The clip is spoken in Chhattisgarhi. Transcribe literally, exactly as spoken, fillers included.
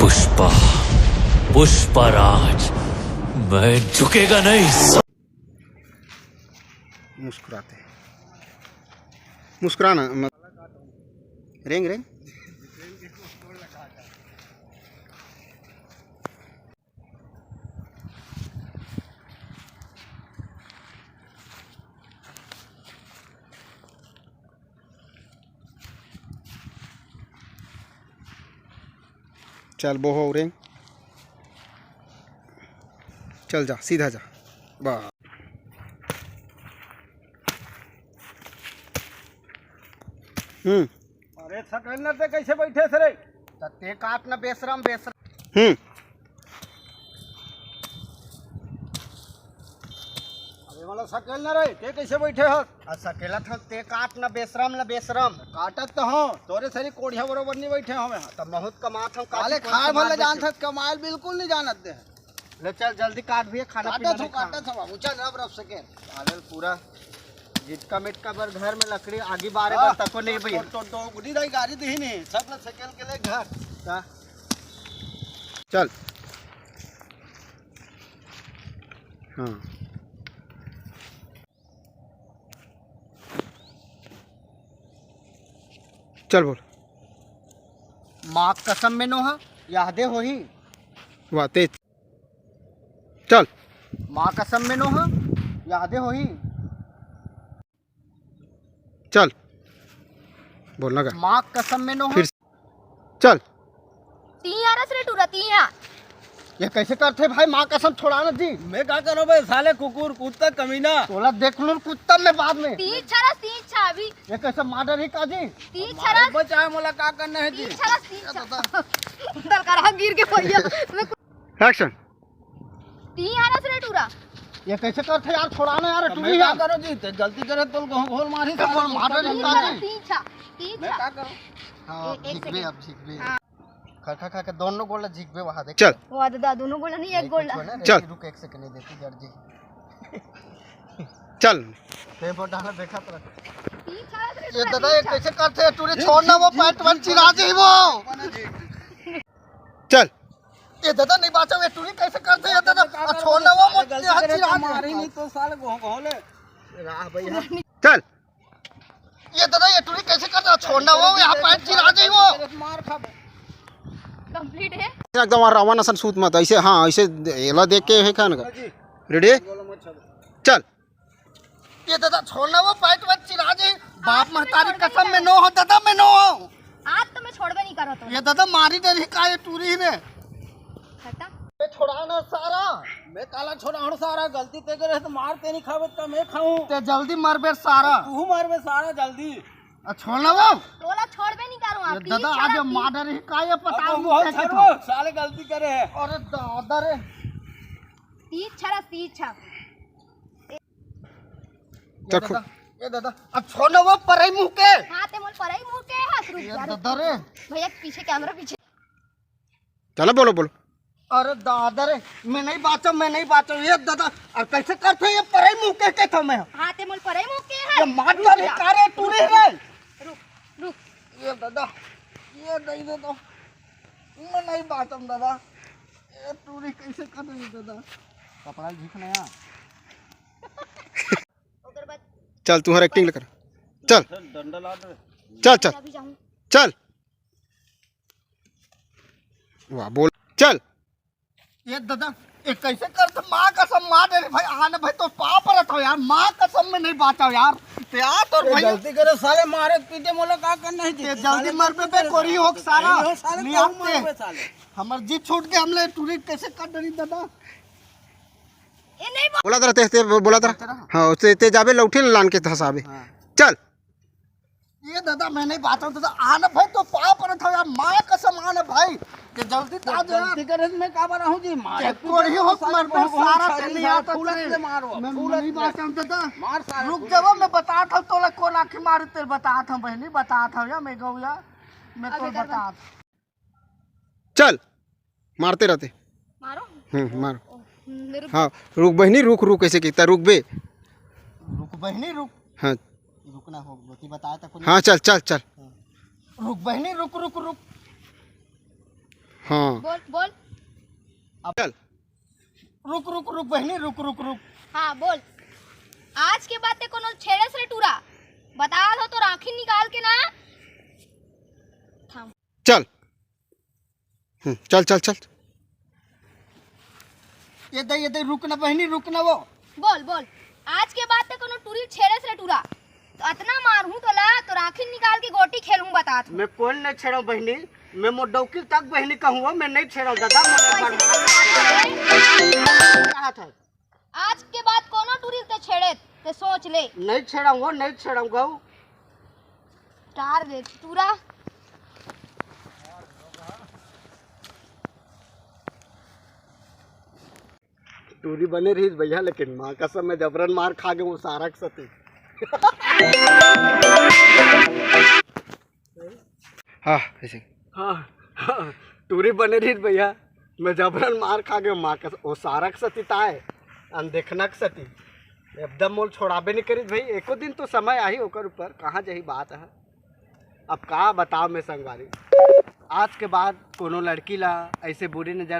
पुष्पा, पुष्पा राज, मैं झुकेगा नहीं। मुस्कुराते, मुस्कुराना मत। रेंग रेंग। चल बोहो उरेंग। चल जा, सीधा जा। बा। हम्म। अरे सकलेन, ते कैसे बैठे हस रे? त ते काट न बेसरम, बेसरम। हम्म। अरे वाला सकलेन रे, ते कैसे बैठे हस? आ सकेलत हन, ते काट न बेसरम न बेसरम। काटत तो हूँ, तोरे सरी कोढ़िया बरोबर नहीं बैठे हूँ मैं। त महूँ त कमात हूँ, काले खाए भर ले जानत हस, कमाए ल बिल्कुल नहीं जानत दे। ले चल जल्दी काट भैया, खाना पीना काटत हूँ, नहीं खाना। काटत हूँ बाबू, चल रब रब सकेल। साले पूरा जिटका मिटका बर घर में लकड़ी आगी बारे बर तको नहीं भैया। तो, तो, तो गुडी दाई गाड़ी दी नहीं, सब ला सकेल के ले घर। का? चल। हाँ। चल बोल। माँ कसम में नोहा, यादे होही। वाह, तेज। चल। माँ कसम में नोहा, यादे होही। चल। बोलना का? माँ कसम में नोहा। फिर चल। तिही हरस रे टूरा, तिही हा। ये कैसे करथे भाई, माँ कसम छोड़ा ना जी। मैं का करो बे, साले कुकुर, कुत्ता, कमीना। तोला देख लूँ कुत्ता में बाद में। तिही हरस, तिही हा अभी। ये कैसे मार डरही का जी? तिही हरस। बचाए मोला का करना है जी? तिही हरस, तिही हा। दरकार गिर के भैया। मैं एक्शन। तिही हरस रे टूरा। ये कैसे करथे यार, छोड़ा ना यार, अब टूरी मैं का यार। करो जी, ते गलती करे तो घोल मारी तो साला, घोल मार डरही का जी? तिही हा, तिही हा। मैं का करो? हाँ, एक, एक झिकबे second। अब झिकबे। हाँ। खा, खा, खा के दोनों गोला झिकबे वहाँ देख। चल। वाह दादा, दोनों गोला नहीं, एक गोला। चल। रुक, एक सेकंड, नहीं देती जर जी। चल। टेम्पो डाला देखा तो। ये दादा, ये कैसे करथे? टूरी छोड़ ना, वो पैंट वैंट चिरा जाही वो। चल। ये दादा नहीं बाचा, ये टूरी कैसे करथे? ये दादा, छोड़ ना वो, वो चिरा जाही। मारी नहीं तो साले घोले। राह भैया। चल। ये दादा, ये टूरी कैसे करथे? छोड़ ना वो, यहाँ पैंट चिरा जाही वो। मार खाबे। कंप्लीट है। एकदम रावण असन सूत मत, ऐसे, हाँ, ऐसे एला देख के है खान का। रेडी? चल। ये दादा, छोड़ ना वो पैंट वैंट चिरा जाही। बाप महतारी कसम में नो हो दादा, मैं नो हो। आज तो मैं छोड़बे नहीं करत हूँ। ये दादा, मारी डरही का ये टूरी रे? हटा। मैं छोड़ा ना सारा। मैं काला छोड़ा हूँ सारा, गलती ते करे तो मार ते नहीं खावे तो मैं खाऊं। ते जल्दी मरबे सारा। तू मरबे सारा जल्दी। आ, छोड़ ना वो। तोला छोड़बे नहीं करूँ ये आप। दादा, आज मार डरही का ये पता अब नहीं वो क्या छोड़ क्या वो, साले गलती करे है। अरे दादा रे। तीस छरा, तीस छरा। ये देखो। दादा, ये दादा, अब छोड़ ना वो परई मुँह के। हाँ, ते मोल परई मुँह के हाथ रुक ये जा, रुक। दादा रे। भैया पीछे कैमरा पीछे। चलो बोलो, बोलो। अरे दादा रे, मैं नहीं बाचो, मैं नहीं बाचो। ये दादा, अब कैसे करथे ये परई मुँह के, के था मैं? हाँ, ते मोल परई मुँह के है। ये मार रुक डाले जा। कारे टूरे रे। रुक, रुक। ये दादा, ये दे दे तो। मैं नहीं बाचम दादा। ये टूरी कैसे कर रही दादा? कपड़ा झींकने आ। ओकर बाद चल, तुम्हारा एक्टिंग लेकर। चल। डंडा ला दे। चल, चल। अभी जाऊँ। चल। वाह, बोल। चल। ये दादा, ये कैसे करथे? माँ कसम मार डरही भाई, आन भाई तो पाँव परत हूँ यार, माँ कसम में नहीं बाचव यार। ते यार तोर ए, भाई गलती करे साले, मारे पीटे मोला का करना है जी? ते जल्दी मरबे बे, कोरी होक सारा। नहीं हो साले, नहीं कहूँ आते। मरबे साले। हमर जी छूट के हमले टूरी कैसे कर डरी दादा? ये नहीं बोल- बोला तेरा, ते, ते बोला तेरा। तेरा? हाँ, ते, ते जाबे लौठी लान के धसाबे। हाँ। चल। ये दादा, मैं नहीं बाचव दादा, आन भाई तो पाँव परत हूँ यार, माँ कसम आन भाई, के जल्दी ता दे यार। गलती करे मैं का बना हूँ जी, मार के कोई हो मर पे सारा ते नहीं आता फूलत रे। ले मारो, मैं फूलत नहीं ले। बाचव दादा। मार सारे रुक फूलत जाओ, ले। मैं बतात हूँ तोला, कौन आँखी मारे तेरे बतात हूँ बहनी, बतात हूँ यार, मैं गऊ यार, मैं तो अभी कर बतात। चल, मारते रहते। मारो। हम्म, मार। ओ, हम्म, रुक। हाँ, रुक बहनी, रुक, रुक, कैसे कहता, रुक बे। रुक बहनी, रुक। हाँ। रुकना हो, गोती बताया था कुछ। हाँ, चल, चल, चल। हाँ। रुक बहनी, रुक, रुक, रुक। हाँ। बोल, बोल। अब चल। रुक, रुक, रुक बहिनी, रुक, रुक, रुक। हाँ, बोल। आज के बाद ते कोनो छेड़े से टूरा, बता दो तो राखी निकाल के ना। थाम। चल। हम्म, चल, चल, चल। ये दे, ये दे, रुक ना बहिनी, रुक ना वो। बोल, बोल। आज के बाद ते कोनो टूरी छेड़े से टूरा, तो अतना मारहूँ तोला, तो राखी निकाल के गोटी खेलहूँ, बतात हूँ। मैं कोन नहीं छेड़ाऊँ बहिनी, मैं मोर डौकी तक बहिनी कहूँ, मैं नहीं छेड़ाऊँ दादा, मोर एक बार कहा था। आज के बाद कोनो टूरी ते छेड़े, ते सोच ले। नहीं छेड़ाऊँ, नहीं छेड़ाऊँ गऊ। टार दे टूरा। टूरी बने रहिस भैया, लेकिन माँ कसम मैं जबरन मार खा गए वो सारा के सती। हाँ, ऐसे। हाँ, हाँ, टूरी बने रहिस भैया, मैं जबरन मार खा गए माँ कसम, वो सारा के सती ताय, अनदेखना के सती। एकदम मोल छोड़ाबे नहीं करिस भाई, एको दिन तो समय आही ओकर ऊपर, कहाँ जाही बात है। अब का बताओ मैं संगवारी, आज के बाद कोनो लड़की ला ऐसे बुरी नजर